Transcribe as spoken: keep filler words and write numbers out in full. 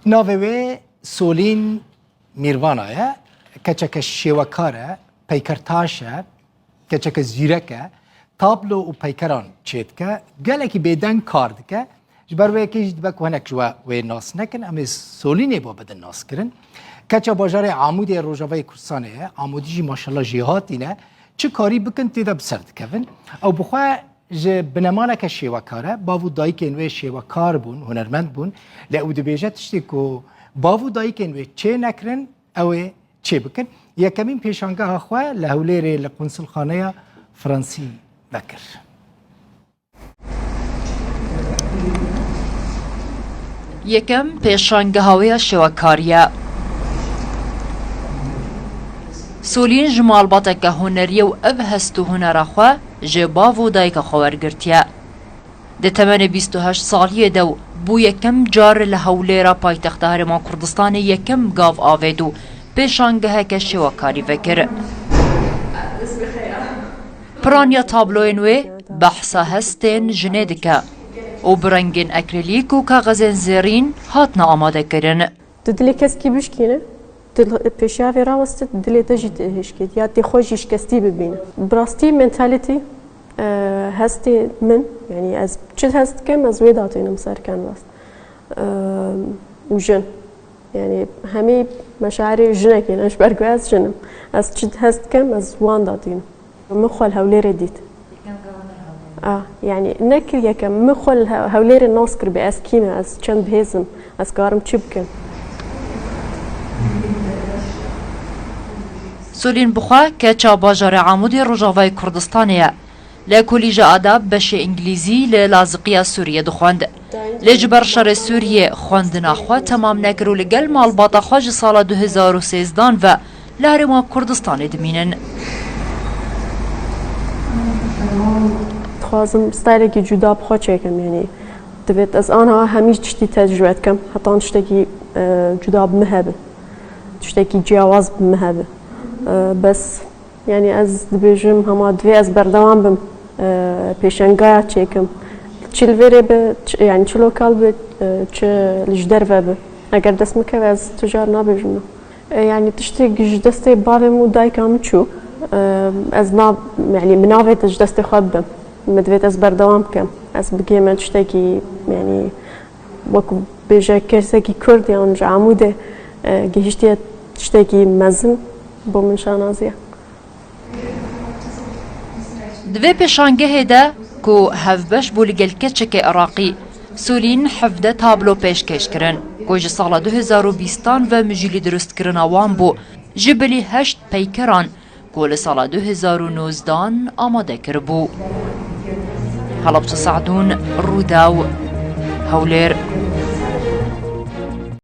Navê wê Solîn Mîrvana ye. Keçeke şêwekar e, peykertaş e, keçeke zîrek e. Tablo û peykeran çêdike. Gelekî bêdeng kar dike. Ji ber wê yekê jî dibe ku hinek ji we wê nas nekin. Em ê Solînê bo bidin naskirin. Keça bajarê Amûdê Rojavayê Kurdistanê ye. Amûdî jî maşallah jêhatî ne. Çi karî bikin tê de bi ser dikevin. Ew bi xwe ji binemaleke şêwekar e. Bav û dayikên wê şêwekar bûn, hunermend bûn. Lê ew dibêje tiştê ku bav û dayikên wê çê nekirin, ew ê çê bikin. Yekemîn pêşangeha xwe li Hewlêrê li Qunsulxaneya Fransî vekir. Yekem pêşangeha wê ya şêwekarî ye. Solîn ji malbateke hunerî ye û ev hest û hunera xwe ji bav û dayika xwe wergirtiye. Di temenê bîst û heşt saliyê de û bû yekem car li Hewlêra paytexta Herêma Kurdistanê yekem gav avêt û pêşangeheke şêwekarî vekir. Piraniya tabloyên wê behsa hestên jinê dike û bi rengên akrîlîk û kaxezên zêrîn hatine amadekirin. Tu dilê keskî bişkîne, tu pêşiya vê raweste, dilê te jî hişkêt ya tê xwe jî şikestî bibîne. Bi rastî mentality, e, hestê min, yanî ez çi hest dikim, ez wê datînim ser kanvas. E, û jin. Yanî hemî meşairê jinekê ne, ji ber ku ez jin im. Ez çi hest dikim, ez wan datînim. Min xwe li Hewlêrê dît. A, yanî nekir yekem. Min xwe li Hew-, Hewlêrê nas kiribê. Ez kî me, ez çend bihêz im, ez karim çi bikim? Solîn bi xwe keça bajarê Amûdê Rojavayê Kurdistanê ye. Li Kolîja Adab beşê Îngilîzî li Laziqiya Sûriyê dixwend. Lê ji ber şerê Sûriyê xwendina xwe temam nekir û li gel malbata xwe ji sala du hezar û sêzdan ve li Herêma Kurdistanê dimînin. Dixwazim stylekî cuda bi xwe çêkim, yanî divêt ez aniha hemî tiştî tecrûbe dikim, heta tiştekî, e, cuda bi min hebe, tiştekî ciyawaz bi min hebe. E, bes, yanî ez dibêjim hema divê ez berdewam bim, e, pêşengaya çêkim. Çi li vêrê be, çi, yanî çi lokal be, e, çi li ji derve be. Eger dest min keve ez tu car nabêjim na. E, yanî tiştê ji destê bavê min û dayika min çû. E, ez na, yanî min navêt ji destê xwe bibim. Min divêt ez berdewam bikim. Ez bigihîme tiştekî, yanî wekî bêje kesekî Kurd yan ji Amûdê, e, gihiştiye tiştekî mezin, bo min şanazî ye. Di vê pêşangehê de ku hevbeş bû li gel keçekê Iraqî, Solîn hevdeh tablo pêşkêş kirin, ku ji sala du hezar û bîstan ve mijûlî dirustkirina wan bû, ji bilî heşt peykeran ku li sala du hezar û nozdan amade kiribû. Helebçe Sadûn, Rûdaw, Hewlêr.